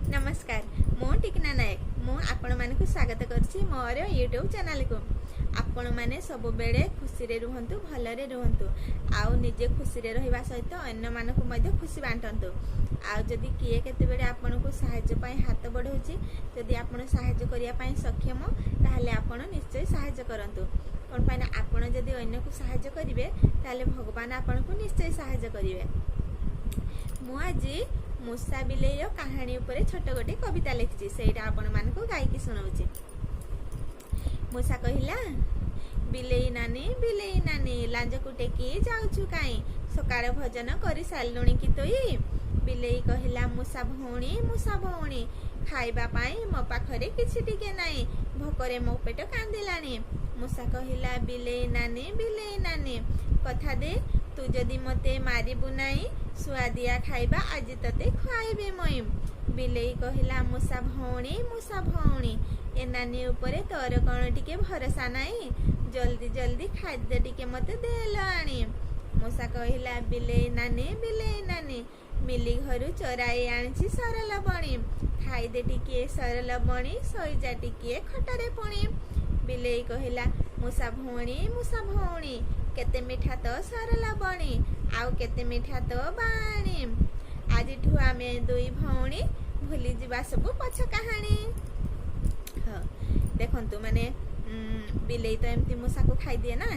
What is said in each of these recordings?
ନମସ୍କାର, ମୁଁ ଟିକିନା ନାୟକ। ମୁଁ ଆପଣମାନଙ୍କୁ ସ୍ୱାଗତ କରୁଛି ମୋର ୟୁଟ୍ୟୁବ୍ ଚ୍ୟାନେଲକୁ। ଆପଣମାନେ ସବୁବେଳେ ଖୁସିରେ ରୁହନ୍ତୁ, ଭଲରେ ରୁହନ୍ତୁ ଆଉ ନିଜେ ଖୁସିରେ ରହିବା ସହିତ ଅନ୍ୟମାନଙ୍କୁ ମଧ୍ୟ ଖୁସି ବାଣ୍ଟନ୍ତୁ। ଆଉ ଯଦି କିଏ କେତେବେଳେ ଆପଣଙ୍କୁ ସାହାଯ୍ୟ ପାଇଁ ହାତ ବଢ଼ାଉଛି, ଯଦି ଆପଣ ସାହାଯ୍ୟ କରିବା ପାଇଁ ସକ୍ଷମ, ତାହେଲେ ଆପଣ ନିଶ୍ଚୟ ସାହାଯ୍ୟ କରନ୍ତୁ। କ'ଣ ପାଇଁ ନା ଆପଣ ଯଦି ଅନ୍ୟକୁ ସାହାଯ୍ୟ କରିବେ, ତାହେଲେ ଭଗବାନ ଆପଣଙ୍କୁ ନିଶ୍ଚୟ ସାହାଯ୍ୟ କରିବେ। ମୁଁ ଆଜି ମୂଷା ବିଲେଇର କାହାଣୀ ଉପରେ ଛୋଟ ଗୋଟେ କବିତା ଲେଖିଛି, ସେଇଟା ଆପଣମାନଙ୍କୁ ଗାଇକି ଶୁଣାଉଛି। ମୂଷା କହିଲା, "ବିଲେଇ ନାନୀ, ବିଲେଇ ନାନୀ, ଲାଞ୍ଜକୁ ଟେକି ଯାଉଛୁ କାଇଁ? ସକାଳ ଭୋଜନ କରି ସାରିଲୁଣି କି ତୁଇ?" ବିଲେଇ କହିଲା, "ମୂଷା ଭଉଣୀ, ମୂଷା ଭଉଣୀ, ଖାଇବା ପାଇଁ ମୋ ପାଖରେ କିଛି ଟିକେ ନାହିଁ। ଭୋକରେ ମୋ ପେଟ କାନ୍ଦିଲାଣି।" ମୂଷା କହିଲା, "ବିଲେଇ ନାନୀ, ବିଲେଇ ନାନୀ, କଥା ଦେ, ତୁ ଯଦି ମତେ ମାରିବୁ ନାହିଁ, ସୁଆଦିଆ ଖାଇବା ଆଜି ତତେ ଖୁଆଇବି ମୁଇଁ।" ବିଲେଇ କହିଲା, "ମୂଷା ଭଉଣୀ, ମୂଷା ଭଉଣୀ, ଏ ନାନୀ ଉପରେ ତୋର କ'ଣ ଟିକେ ଭରସା ନାହିଁ? ଜଲ୍ଦି ଜଲ୍ଦି ଖାଦ୍ୟ ଟିକେ ମତେ ଦେଲ ଆଣି।" ମୂଷା କହିଲା, "ବିଲେଇ ନାନୀ, ବିଲେଇ ନାନୀ, ମିଲି ଘରୁ ଚୋରାଇ ଆଣିଛି ସରଲବଣୀ। ଖାଇଦେ ଟିକିଏ ସରଲବଣୀ, ଶୋଇଯା ଟିକିଏ ଖଟରେ ପୁଣି।" ବିଲେଇ କହିଲା, "ମୂଷା ଭଉଣୀ, ମୂଷା ଭଉଣୀ, କେତେ ମିଠା ତୋ ସରଲବଣୀ, ଆଉ କେତେ ମିଠା ତୋ ବାଣୀ। ଆଜିଠୁ ଆମେ ଦୁଇ ଭଉଣୀ ଭୁଲିଯିବା ସବୁ ପଛ କାହାଣୀ।" ହଁ, ଦେଖନ୍ତୁ, ମାନେ ବିଲେଇ ତ ଏମିତି ମୂଷାକୁ ଖାଇଦିଏ ନା।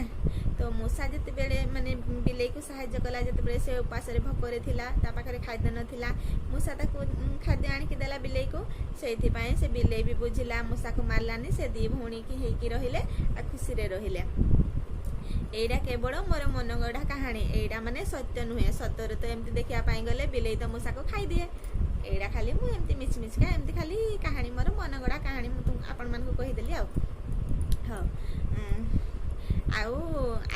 ତ ମୂଷା ଯେତେବେଳେ ମାନେ ବିଲେଇକୁ ସାହାଯ୍ୟ କଲା, ଯେତେବେଳେ ସେ ଉପାସରେ ଭୋକରେ ଥିଲା, ତା ପାଖରେ ଖାଦ୍ୟ ନଥିଲା, ମୂଷା ତାକୁ ଖାଦ୍ୟ ଆଣିକି ଦେଲା ବିଲେଇକୁ। ସେଇଥିପାଇଁ ସେ ବିଲେଇ ବି ବୁଝିଲା, ମୂଷାକୁ ମାରିଲାନି। ସେ ଦି ଭଉଣୀକି ହେଇକି ରହିଲେ ଆଉ ଖୁସିରେ ରହିଲେ। ଏଇଟା କେବଳ ମୋର ମନଗଢ଼ା କାହାଣୀ। ଏଇଟା ମାନେ ସତ୍ୟ ନୁହେଁ। ସତରେ ତ ଏମିତି ଦେଖିବା ପାଇଁ ଗଲେ ବିଲେଇ ତ ମୂଷାକୁ ଖାଇଦିଏ। ଏଇଟା ଖାଲି ମୁଁ ଏମିତି ମିଛି ମିଛିକା ଏମିତି ଖାଲି କାହାଣୀ, ମୋର ମନଗଢ଼ା କାହାଣୀ ମୁଁ ଆପଣମାନଙ୍କୁ କହିଦେଲି। ଆଉ ହଉ, ଆଉ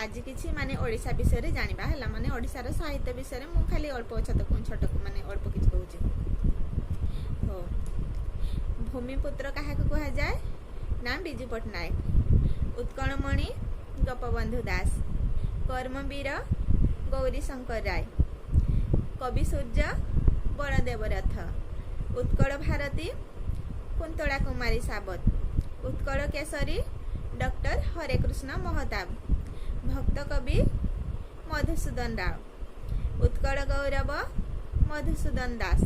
ଆଜି କିଛି ମାନେ ଓଡ଼ିଶା ବିଷୟରେ ଜାଣିବା ହେଲା। ମାନେ ଓଡ଼ିଶାର ସାହିତ୍ୟ ବିଷୟରେ ମୁଁ ଖାଲି ଅଳ୍ପ ଛୋଟ ଛୋଟ ମାନେ ଅଳ୍ପ କିଛି କହୁଛି। ହଉ, ଭୂମିପୁତ୍ର କାହାକୁ କୁହାଯାଏ ନା ବିଜୁ ପଟ୍ଟନାୟକ। ଉତ୍କଳମଣି ଗୋପବନ୍ଧୁ ଦାସ। କର୍ମବୀର ଗୌରୀଶଙ୍କର ରାୟ। କବି ସୂର୍ଯ୍ୟ ବଳଦେବ ରଥ। ଉତ୍କଳ ଭାରତୀ କୁନ୍ତଳା କୁମାରୀ ସାବତ। ଉତ୍କଳ କେଶରୀ ଡକ୍ଟର ହରେକୃଷ୍ଣ ମହତାବ। ଭକ୍ତ କବି ମଧୁସୂଦନ ରାଓ। ଉତ୍କଳ ଗୌରବ ମଧୁସୂଦନ ଦାସ।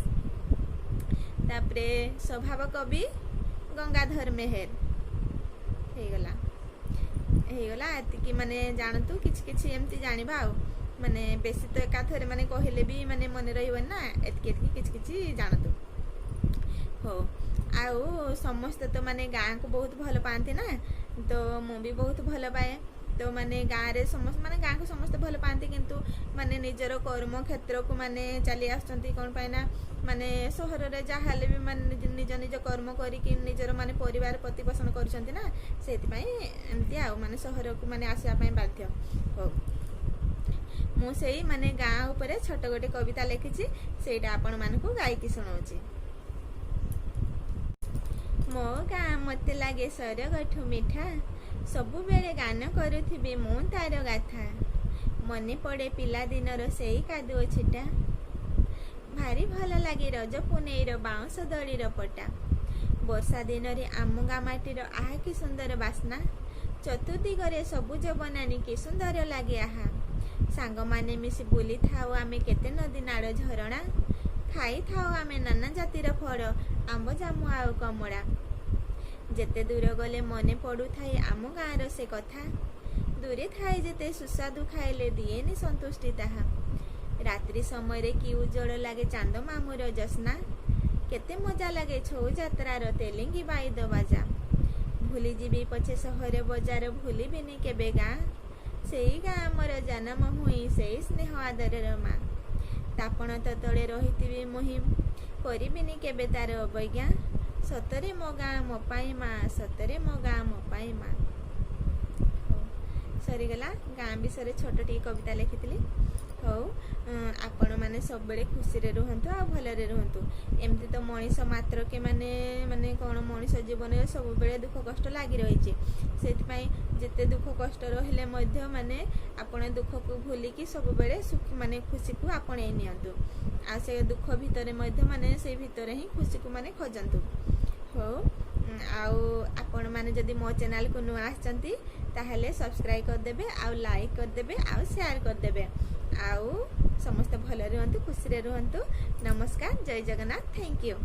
ତାପରେ ସ୍ୱଭାବ କବି ଗଙ୍ଗାଧର ମେହେର। ହେଇଗଲା, ହେଇଗଲା। ଏତିକି ମାନେ ଜାଣନ୍ତୁ, କିଛି କିଛି ଏମିତି ଜାଣିବା। ଆଉ ମାନେ ବେଶୀ ତ ଏକାଥରେ ମାନେ କହିଲେ ବି ମାନେ ମନେ ରହିବନି ନା। ଏତିକି ଏତିକି କିଛି କିଛି ଜାଣନ୍ତୁ। ହଉ, ଆଉ ସମସ୍ତେ ତ ମାନେ ଗାଁକୁ ବହୁତ ଭଲ ପାଆନ୍ତି ନା, ତ ମୁଁ ବି ବହୁତ ଭଲ ପାଏ। ତ ମାନେ ଗାଁରେ ସମସ୍ତେ ମାନେ ଗାଁକୁ ସମସ୍ତେ ଭଲ ପାଆନ୍ତି, କିନ୍ତୁ ମାନେ ନିଜର କର୍ମ କ୍ଷେତ୍ରକୁ ମାନେ ଚାଲି ଆସୁଛନ୍ତି। କ'ଣ ପାଇଁ ନା ମାନେ ସହରରେ ଯାହା ହେଲେ ବି ମାନେ ନିଜ ନିଜ କର୍ମ କରିକି ନିଜର ମାନେ ପରିବାର ପ୍ରତିପୋଷଣ କରୁଛନ୍ତି ନା, ସେଇଥିପାଇଁ ଏମିତି ଆଉ ମାନେ ସହରକୁ ମାନେ ଆସିବା ପାଇଁ ବାଧ୍ୟ। ହଉ, ମୁଁ ସେଇ ମାନେ ଗାଁ ଉପରେ ଛୋଟ ଗୋଟେ କବିତା ଲେଖିଛି, ସେଇଟା ଆପଣମାନଙ୍କୁ ଗାଇକି ଶୁଣାଉଛି। ମୋ ଗାଁ ମତେ ଲାଗେ ସରଗଠୁ ମିଠା, ସବୁବେଳେ ଗାନ କରୁଥିବି ମୁଁ ତାର ଗାଥା। ମନେ ପଡ଼େ ପିଲାଦିନର ସେଇ କାଦୁଅ ଛିଟା, ଭାରି ଭଲ ଲାଗେ ରଜ ପୁନେଇର ବାଉଁଶ ଦୋଳିର ପଟା। ବର୍ଷା ଦିନରେ ଆମ ଗାଁ ମାଟିର ଆହା କି ସୁନ୍ଦର ବାସ୍ନା, ଚତୁର୍ଦିଗରେ ସବୁଜ ବନାନୀ କି ସୁନ୍ଦର ଲାଗେ ଆହା। ସାଙ୍ଗମାନେ ମିଶି ବୁଲିଥାଉ ଆମେ କେତେ ନଦୀ, ନାଳ, ଝରଣା। ଖାଇଥାଉ ଆମେ ନାନା ଜାତିର ଫଳ, ଆମ୍ବ, ଜାମୁ ଆଉ କମଳା। ଯେତେ ଦୂର ଗଲେ ମନେ ପଡୁଥାଏ ଆମ ଗାଁର ସେ କଥା। ଦୂରେ ଥାଏ ଯେତେ ସୁସ୍ୱାଦୁ ଖାଇଲେ ଦିଏନି ସନ୍ତୁଷ୍ଟି ତାହା। ରାତ୍ରି ସମୟରେ କି ଉଜ୍ଜଳ ଲାଗେ ଚାନ୍ଦ ମାମୁର ଜ୍ୟୋତ୍ସ୍ନା, କେତେ ମଜା ଲାଗେ ଛଉ ଯାତ୍ରାର ତେଲିଙ୍ଗି ବାଇଦ ବାଜା। ଭୁଲିଯିବି ପଛେ ସହର ବଜାର, ଭୁଲିବିନି କେବେ ଗାଁ। ସେଇ ଗାଁ ଆମର ଜନମ ଭୂଇଁ, ସେଇ ସ୍ନେହ ଆଦରର ମା। ତାପଣ ତ ତଳେ ରହିଥିବି ମୁହିଁ, କରିବିନି କେବେ ତାର ଅବଜ୍ଞା। ସତରେ ମୋ ଗାଁ ମୋ ପାଇଁ ମା, ସତରେ ମୋ ଗାଁ ମୋ ପାଇଁ ମା। ହଉ, ସରିଗଲା। ଗାଁ ବିଷୟରେ ଛୋଟ ଟିକେ କବିତା ଲେଖିଥିଲି। ହଉ, ଆପଣମାନେ ସବୁବେଳେ ଖୁସିରେ ରୁହନ୍ତୁ ଆଉ ଭଲରେ ରୁହନ୍ତୁ। ଏମିତି ତ ମଣିଷ ମାତ୍ରକେ ମାନେ ମାନେ କ'ଣ, ମଣିଷ ଜୀବନରେ ସବୁବେଳେ ଦୁଃଖ କଷ୍ଟ ଲାଗି ରହିଛି। ସେଥିପାଇଁ ଯେତେ ଦୁଃଖ କଷ୍ଟ ରହିଲେ ମଧ୍ୟ ମାନେ ଆପଣ ଦୁଃଖକୁ ଭୁଲିକି ସବୁବେଳେ ମାନେ ଖୁସିକୁ ଆପଣେଇ ନିଅନ୍ତୁ। ଆଉ ସେ ଦୁଃଖ ଭିତରେ ମଧ୍ୟ ମାନେ ସେଇ ଭିତରେ ହିଁ ଖୁସିକୁ ମାନେ ଖୋଜନ୍ତୁ। ହଉ, ଆଉ ଆପଣମାନେ ଯଦି ମୋ ଚ୍ୟାନେଲକୁ ନୂଆ ଆସିଛନ୍ତି, ତାହେଲେ ସବସ୍କ୍ରାଇବ୍ କରିଦେବେ ଆଉ ଲାଇକ୍ କରିଦେବେ ଆଉ ସେୟାର କରିଦେବେ। ଆଉ ସମସ୍ତେ ଭଲରେ ରୁହନ୍ତୁ, ଖୁସିରେ ରୁହନ୍ତୁ। ନମସ୍କାର, ଜୟ ଜଗନ୍ନାଥ, thank you.